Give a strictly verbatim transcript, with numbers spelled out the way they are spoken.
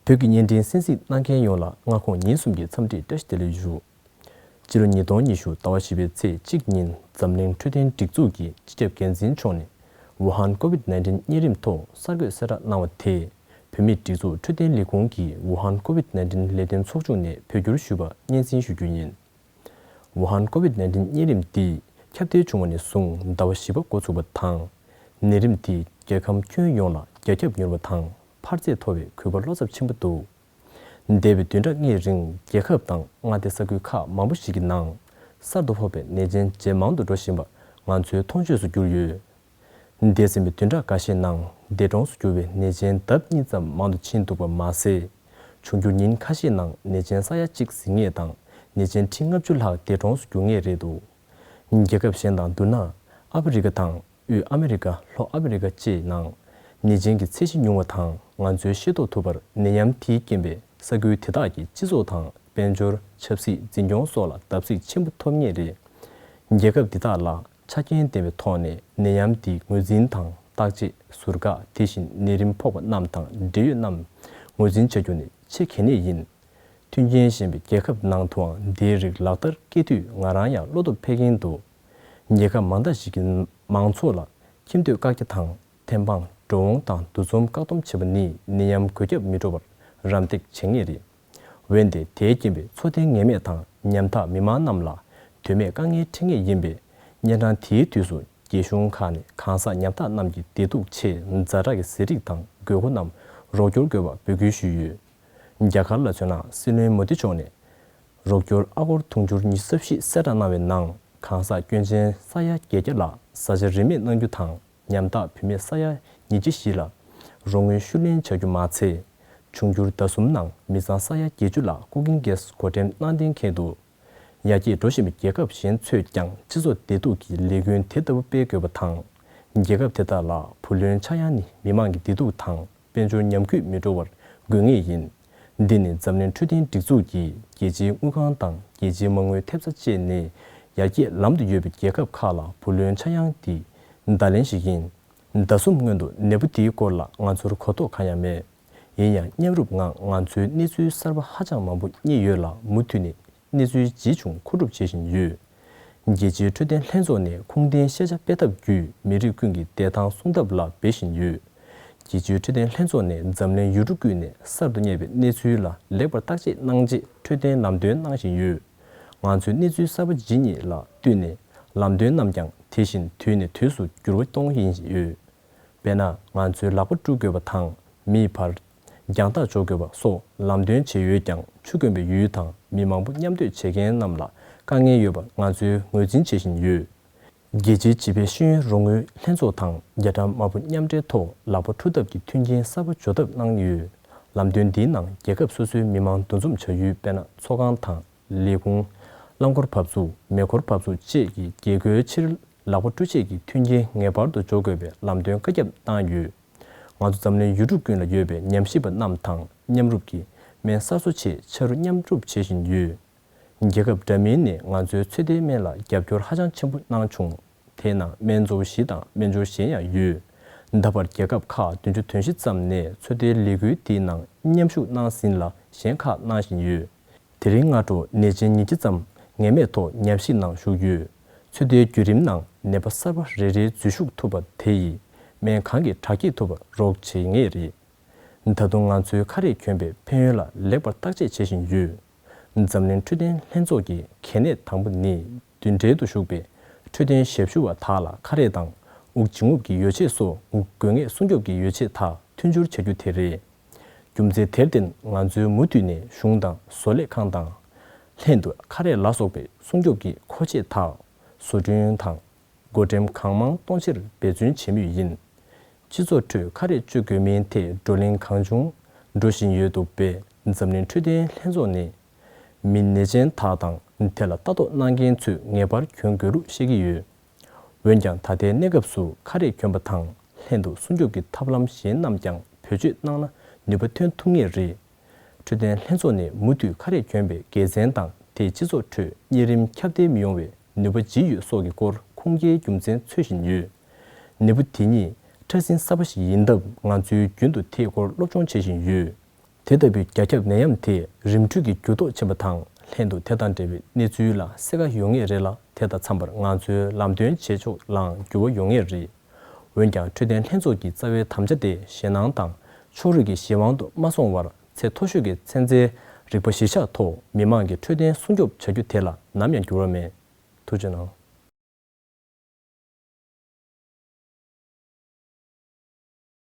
བོད་ཀྱི་བརྙན་འཕྲིན་གསན་གཟིགས་གནང་མཁན་ཡོངས་ལ་སྔ་དགོང་ཉིན་གསུམ་གྱི་འཚམས་འདྲིའི་བཀྲ་ཤིས་བདེ་ལེགས་ཞུ། སྤྱི་ལོ་ཉིས་སྟོང་ཉི་ཤུ་ཟླ་བ་བཞི་པའི་ཚེས་གཅིག་ཉིན་འཛམ་གླིང་འཕྲོད་བསྟེན་སྒྲིག་འཛུགས་ཀྱི་སྤྱི་ཁྱབ་འགན་འཛིན་མཆོག་ནས་ཝུ་ཧན་ཀོ་ཝིད་ནའིན་ཊིན་གཉན་རིམས་ཐོག་གསར་འགོད་གསལ་བསྒྲགས་གནང་བ་དེས། བོད་མིའི་སྒྲིག་འཛུགས་འཕྲོད་བསྟེན་ལས་ཁུངས་ཀྱིས་ཝུ་ཧན་ཀོ་ཝིད་ནའིན་ཊིན་ལས་དོན་ཚོགས་ཆུང་ནས་འབོད་སྐྱོར་ཞུས་པ་སྙན་སེང་ཞུ་རྒྱུ་ཡིན། ཝུ་ཧན་ཀོ་ཝིད་ནའིན་ཊིན་གཉན་རིམས་འདི་ཁྱབ་གདལ་བྱུང་བ་ནས་བཟུང་ཟླ་བ་བཞི་པ་འགོ་ཚུགས་པ་དང་། ནད་རིམས་འདིས་རྒྱལ་ཁམས་ཁྱོན་ཡོངས་ལ་རྒྱ་ཁྱབ་མྱུར་བ་དང་འཕར་ཚད་མཐོ་བའི་གུས་པ་བློ་འཚབ་ཆེན་པོ་འདུག་འདས་པའི་བདུན་ཕྲག་ལྔའི་རིང་རྒྱལ་ཁབ་དང་མངའ་སྡེ་ས་ཁུལ་ཁག་མང་པོ་ཞིག་གི་ནང་གསར་དུ་ཕོག་པའི་ནད་ཅན་ཇེ་མང་དུ་འགྲོ་བཞིན་པ་ང་ཚོའི་མཐོང་ཆོས་སུ་གྱུར་ཡོད། འདས་ཟིན་པའི་བདུན་ཕྲག་འགའ་ཤས་ནང་འདས་གྲོངས་སུ་གྱུར་བའི་ནད་ཅན་ལྡབ་གཉིས་ཙམ་མང་དུ་ཕྱིན་འདུག་པ་མ་ཟད། འབྱུང་འགྱུར་ཉིན་ཁ་ཤས་ནང་ནད་ཅན་ས་ཡ་གཅིག་ཟིན་ངེས་དང་ནད་ཅན་ཁྲི་ལྔ་བཅུ་ལྷག་འདས་གྲོངས་སུ་གྱུར་ངེས་རེད་འདུག་རྒྱལ་ཁབ་གཞན་དང་བསྡུར་ན། ཨ་ཕི་རི་ཀ་དང་དབུས་ཨ་མེ་རི་ཀ། ལྷོ་ཨ་མེ་རི་ཀ་བཅས་ནང་ནད་ཅན་གྱི་ཚད་གཞི་ཉུང་བ་དང་། ང་ཚོས་ཤེས་རྟོགས་ཐུབ་པར་ནད་ཡམས་དེའི་རྐྱེན་པས་ས་ཁུལ་དེ་དག་གི་སྤྱི་ཚོགས་དང་དཔལ་འབྱོར། ཆབ་སྲིད། འཛིན་སྐྱོང་སོགས་ལ་བརྡབ་གསིག་ཆེན་པོ་ཐེབས་ངེས་རེད། རྒྱལ་ཁབ་འདི་དག་ལ་ཆ་རྐྱེན་ལྡན་པའི་ཐོག་ནས་ནད་ཡམས་འདི་ངོས་འཛིན་དང་བརྟག་དཔྱད། ཟུར་བཀག་དེ་བཞིན་ནད་རིམས་ཕོག་པ་རྣམས་དང་འབྲེལ་ཡོད་རྣམས་ངོས་འཛིན་བྱ་རྒྱུ་ནི་ཆེས་གལ་གནད་ཡིན། མཐུན་རྐྱེན་ཞན་པའི་རྒྱལ་ཁབ་ནང་དུའང་འདིའི་རིགས་ལག་བསྟར་བཀལ་དུས་ང་རང་ཡང་བློ་སྟོབས་འཕེལ་གྱིན་འདུག་རྒྱལ་ཁབ་མང་དག་ཞིག་གི་མང་ཚོགས་ལ་ཁྱིམ་སྡོད་བཀག་རྒྱ་དང་། ཐེམ་སྤང་། འགྲོ་འོང་དང་འདུ་འཛོམས་བཀག་སྡོམ་བྱེད་པ་ནི་ནད་ཡམས་འགོས་ཁྱབ་མི་འགྲོ་བར་རམ་འདེགས་བྱེད་ངེས་རེད། འོན་ཏེ་དེའི་རྐྱེན་པས་འཚོ་རྟེན་ངེས་མེད་དང་ཉམ་ཐག་མི་མང་རྣམས་ལ་དོན་མེད་དཀའ་ངལ་འཕྲད་ངེས་ཡིན་པས། གཉན་འཕྲང་དེའི་དུས་སུ་རྒྱལ་གཞུང་ཁག་ནས་གང་ཟག་ཉམ་ཐག་རྣམས་ཀྱི་བདེ་སྡུག་ཆེད་ཛ་དྲག་གི་ཟས་རིགས་དང་དགོས་མཁོ་རྣམས་རོགས་སྐྱོར་དགོས་པ་འབོད་སྐུལ་ཞུས་ཡོད། རྒྱ་གར་ལ་མཚོན་ན་སྲིད་བློན་མོ་དི་མཆོག་ནས་རོགས་སྐྱོར་ཨ་སྒོར་དུང་ཕྱུར་ཉི་ཤུ་རྩ་བཞི་གསལ་བསྒྲགས་གནང་བའི་ནང་གང་ཟག་སྐྱོན་ཅན་ས་ཡ་བརྒྱད་བརྒྱ་ལ་བཟའ་བཅའ་རིན་མེད་གནང་རྒྱུ་དང་། ཉམ་ཐག་བུད་མེད་ས་ཡ་ཉིས་བརྒྱ་བཞི་ལ་རོགས་དངུལ་ཤུགས་ལེན་བྱ་རྒྱུ་མ་ཚད། འབྱུང་འགྱུར་ཟླ་གསུམ་ནང་མི་ཚང་ས་ཡ་བརྒྱད་ཅུ་ལ་ཀུ་ཀིང་གེ་སི་བགོ་འགྲེམས་གནང་གཏན་འཁེལ་འདུག་ཡར་རྒྱས་འགྲོ་བཞིན་པའི་རྒྱལ་ཁབ་གཞན་ཚོས་ཀྱང་སྤྱི་ཚོགས་བདེ་སྡུག་གི་ལས་འགུལ་དེ་ལྟ་བུ་སྤེལ་དགོས་པ་དང་། རྒྱལ་ཁབ་དེ་དག་ལ་བུ་ལོན་ཆག་ཡང་ནི་མི་མང་གི་བདེ་སྡུག་དང་། དཔལ་འབྱོར་ཉམས་རྒུད་མི་འགྲོ་བར་དགོས་ངེས་ཡིན། འདི་ནི་འཛམ་གླིང་འཕྲོད་བསྟེན་སྒྲིག་འཛུགས་ཀྱིས་རྒྱལ་སྤྱིའི་དངུལ་ཁང་དང་རྒྱལ་སྤྱིའི་མ་དངུལ་ཐེབས་རྩ་སྤྱད་ནས་ཡར་རྒྱས་ལམ་དུ་ཡོད་པའི་རྒྱལ་ཁབ་ཁག་ལ་བུ་ལོན་ཆག་ཡང་དེ་བརྡ་ལན་ཞིག་ཡིན། ཟླ་གསུམ་སྔོན་དུ་ནད་འབུ་དེའི་སྐོར་ལ་ང་ཚོར་གོ་རྟོགས་གང་ཡང་མེད། ཡིན་ཡང་མཉམ་རུབ་ངང་ང་ཚོས་གནས་ཚུལ་གསར་པ་ཧ་ཅང་མང་པོ་རྙེད་ཡོད་ལ་མུ་མཐུད་ནས། གནས་ཚུལ་ཇི་བྱུང་མཁོ་སྒྲུབ་བྱེད་བཞིན་ཡོད། རྒྱལ་སྤྱིའི་འཕྲོད་བསྟེན་ལྷན་ཚོགས་ནས་ཁུངས་ལྡན་ཤེས་བྱ་སྤེལ་ཐབས་བརྒྱུད་མི་རིགས་ཀུན་གྱི་བདེ་ཐང་སྲུང་ཐབས་ལ་འབད་བཞིན་ཡོད། རྒྱལ་སྤྱིའི་འཕྲོད་བསྟེན་ལྷན་ཚོགས་ནས་འཛམ་གླིང་ཡུལ་གྲུ་ཀུན་ནས་གསར་དུ་རྙེད་པའི་གནས་ཚུལ་ལ་ལེགས་པར་བརྟག་དཔྱད་གནང་རྗེས་འཕྲོད་བསྟེན་ལམ་སྟོན་གནང་བཞིན་ཡོད། ང་ཚོས་གནས་ཚུལ་གསར་པ་ཇི་སྙེད་ལ་བསྟུན་ནས་ལམ་སྟོན་རྣམས་ཀྱང་དེ་བཞིན་དུས་ནས་དུས་སུ་འགྱུར་བ་གཏོང་བཞིན་ཡོད། དཔེར་ན། ང་ཚོའི་ལག་པ་བཀྲུ་དགོས་པ་དང་མིའི་བར་རྒྱང་ཐག་གཅོད་དགོས་པ་སོགས་ལམ་སྟོན་བྱས་ཡོད་ཀྱང་ཆུ་དཀོན་པའི་ཡུལ་དང་མི་མང་པོ་མཉམ་སྡོད་བྱེད་མཁན་རྣམས་ལ་དཀའ་ངལ་ཡོད་པ་ང་ཚོས་ངོས་འཛིན་བྱེད་བཞིན་ཡོད། རྒྱལ་སྤྱིའི་བྱིས་པའི་ཤེས་ཡོན་རོགས་དངུལ་ལྷན་ཚོགས་དང་རྒྱ་གྲམ་དམར་པོ་མཉམ་འབྲེལ་ཐོག་ལག་པ་འཁྲུ་ཐབས་ཀྱི་མཐུན་རྐྱེན་གསར་པ་སྦྱོར་ཐབས་གནང་ཡོད། ལམ་སྟོན་འདིའི་ནང་རྒྱལ་ཁབ་སོ་སོའི་མི་མང་འདུ་འཛོམས་བྱ་ཡུལ་དཔེར་ན་ཚོགས་ཁང་དང་། ལས་ཁུངས། རླངས་འཁོར་བབས་ཚུགས། མེ་འཁོར་བབས་ཚུགས་བཅས་ཀྱི་རྒྱལ་སྒོའི་ཕྱིར་ལག་པ་འཁྲུ་ཆས་ཀྱི་མཐུན་རྐྱེན་ངེས་པར་དུ་སྦྱོར་དགོས་པའི་ལམ་སྟོན་བཀའ་ཁྱབ་བཏང་ཡོད། ང་ཚོ་འཛམ་གླིང་ཡུལ་གྲུ་ཀུན་ལ་ཡོད་པའི་ཉམས་ཞིབ་པ་རྣམས་དང་མཉམ་རུབ་ཀྱིས་སྨན་གསར་བཟོ་ཆེད་ཕྱི་རུ་མཉམ་སྒྲུབ་བྱེད་བཞིན་ཡོད། རྒྱལ་ཁབ་འདྲ་མིན་ནས་ང་ཚོའི་ཚོད་ལྟའི་སྨན་ལ་རྒྱབ་སྐྱོར་ཧ་ཅང་ཆེན་པོ་གནང་བྱུང་། དེའི་ནང་སྨན་གཙོ་བོ་བཞི་དང་སྨན་སྦྱོར་གཞན་ཡང་ཡོད། ད་བར་རྒྱལ་ཁབ་ཁག་བདུན་ཅུ་དོན་བཞི་ཙམ་ནས་ཚོད་ལྟའི་ལས་འགུལ་དེའི་ནང་མཉམ་ཞུགས་གནང་ཟིན་ལ་གཞན་ཁག་གནང་བཞིན་ཡོད། དེ་རིང་སྔ་དྲོ་ནད་ཅན་ཉིས་བརྒྱ་ཙམ་ངེས་མེད་ཐོག་ཉམས་ཞིབ་ནང་ཞུགས་ཡོད། ཚོད་ལྟའི་བརྒྱུད་རིམ་ནང་ནད་པ་གསར་པ་རེ་རེའི་འཛུལ་ཞུགས་ཐུབ་པ་དེ་ཡིས་སྨན་གང་གིས་དྲག་སྐྱེད་ཐུབ་པར་རོགས་བྱེད་ངེས་རེད། ད་དུང་ང་ཚོའི་ཁ་རས་གྱོན་པའི་ཕན་ཡོན་ལ་ལེགས་པར་བརྟག་དཔྱད་བྱེད་བཞིན་ཡོད། འཛམ་གླིང་འཕྲོད་བསྟེན་ལྷན་ཚོགས་ཀྱི་གལ་གནད་དང་པོ་ནི་མདུན་གྲལ་དུ་བཞུགས་པའི་འཕྲོད་བསྟེན་ཞབས་ཞུ་བ་དག་ལ་ཁ་རས་དང་དབུགས་འབྱིན་རྔུབ་ཀྱི་ཡོ་བྱད་སོགས་དགོས་ངེས་སྲུང་སྐྱོབ་ཀྱི་ཡོ་བྱད་དག་མཐུན་སྦྱོར་བྱ་རྒྱུ་དེ་རེད། རྒྱུ་མཚན་དེར་བརྟེན་ང་ཚོས་མུ་མཐུད་ནས་གཞུང་དང་བཟོ་ལས་ཁང་དང་། ལྷན་དུ་ཁ་རས་ལ་སོགས་པའི་སྲུང་སྐྱོབ་ཀྱི་མཁོ་ཆས་དག་བཟོ་སྐྲུན་དང་། བགོ་འགྲེམས་གང་མང་གཏོང་ཕྱིར་འབད་བརྩོན་བྱེད་མུས་ཡིན། སྤྱི་ཚོགས་ཁྲོད་ཁ་རས་གཅོད་དགོས་མིན་ཐད་བགྲོ་གླེང་གང་བྱུང་འགྲོ་བཞིན་ཡོད་འདུག་པས་འཛམ་གླིང་འཕྲོད་བསྟེན་ལྷན་ཚོགས་ནས་མི་ནད་ཅན་དག་དང་དེ་ལ་ལྟ་རྟོག་གནང་མཁན་ཚོས་ངེས་པར་གྱོན་དགོས་ལུགས་བཤད་ཀྱི་ཡོད། འོན་ཀྱང་ད་ལྟའི་གནས་སྐབས་སུ་ཁ་རས་གྱོན་པ་དང་ལྷན་དུ་སྲུང་སྐྱོབ་ཀྱི་ཐབས་ལམ་གཞན་རྣམས་ཀྱང་བེད་སྤྱོད་གནང་ན་ནུས་པ་ཐོན་ཐུབ་ངེས་རེད། འཕྲོད་བསྟེན་ལྷན་ཚོགས་ནས་མུ་མཐུད་ཁ་རས་གྱོན་པའི་དགེ་མཚན་དང་དེས་སྤྱི་ཚོགས་ཁྲོད་གཉན་རིམས་ཁྱབ་གདལ་མི་ཡོང་བའི་ནུས་པ་ཇི་ཡོད་སོགས་ཀྱི་སྐོར་ཁུངས་སྐྱེལ་རྒྱུ་མཚན་འཚོལ་བཞིན་ཡོད། ནད་འབུ་དེ་ཉིད་ཕྲ་སྲིན་གསར་པ་ཞིག་ཡིན་སྟབས་ང་ཚོས་རྒྱུན་དུ་དེའི་སྐོར་སློབ་སྦྱོང་བྱེད་བཞིན་ཡོད། དེ་ལྟ་བུའི་རྒྱ་ཁྱབ་ནད་ཡམས་དེས་རིམ་འགྲོས་ཀྱིས་འགྱུར་ལྡོག་ཕྱིན་པ་དང་། ལྷན་དུ་དེ་དང་འབྲེལ་བའི་གནས་ཚུལ་ལ་གསལ་ཁ་ཡོང་ངེས་རེད་ལ། དེ་དང་འཚམ་པར་ང་ཚོའི་ལམ་སྟོན་བྱེད་ཕྱོགས་ལའང་འགྱུར་བ་ཡོང་ངེས་རེད། འོན་ཀྱང་འཕྲོད་བསྟེན་ལྷན་ཚོགས་ཀྱི་རྩ་བའི་དམ་བཅའ་དེ་ཞེད་སྣང་དང་ཕྱོགས་རིས་ཀྱི་གཞན་དབང་དུ་མ་སོང་བར། ཚད་མཐོ་ཤོས་ཀྱི་ཚན་རྩལ་རིག་པ་གཞིར་བཞག་ཐོག་མི་མང་གི་འཕྲོད་བསྟེན་སྲུང་སྐྱོབ་བྱ་རྒྱུ་དེ་ལ་ནམ་ཡང་འགྱུར་བ་མེད། ཐུགས་རྗེ་གནང་།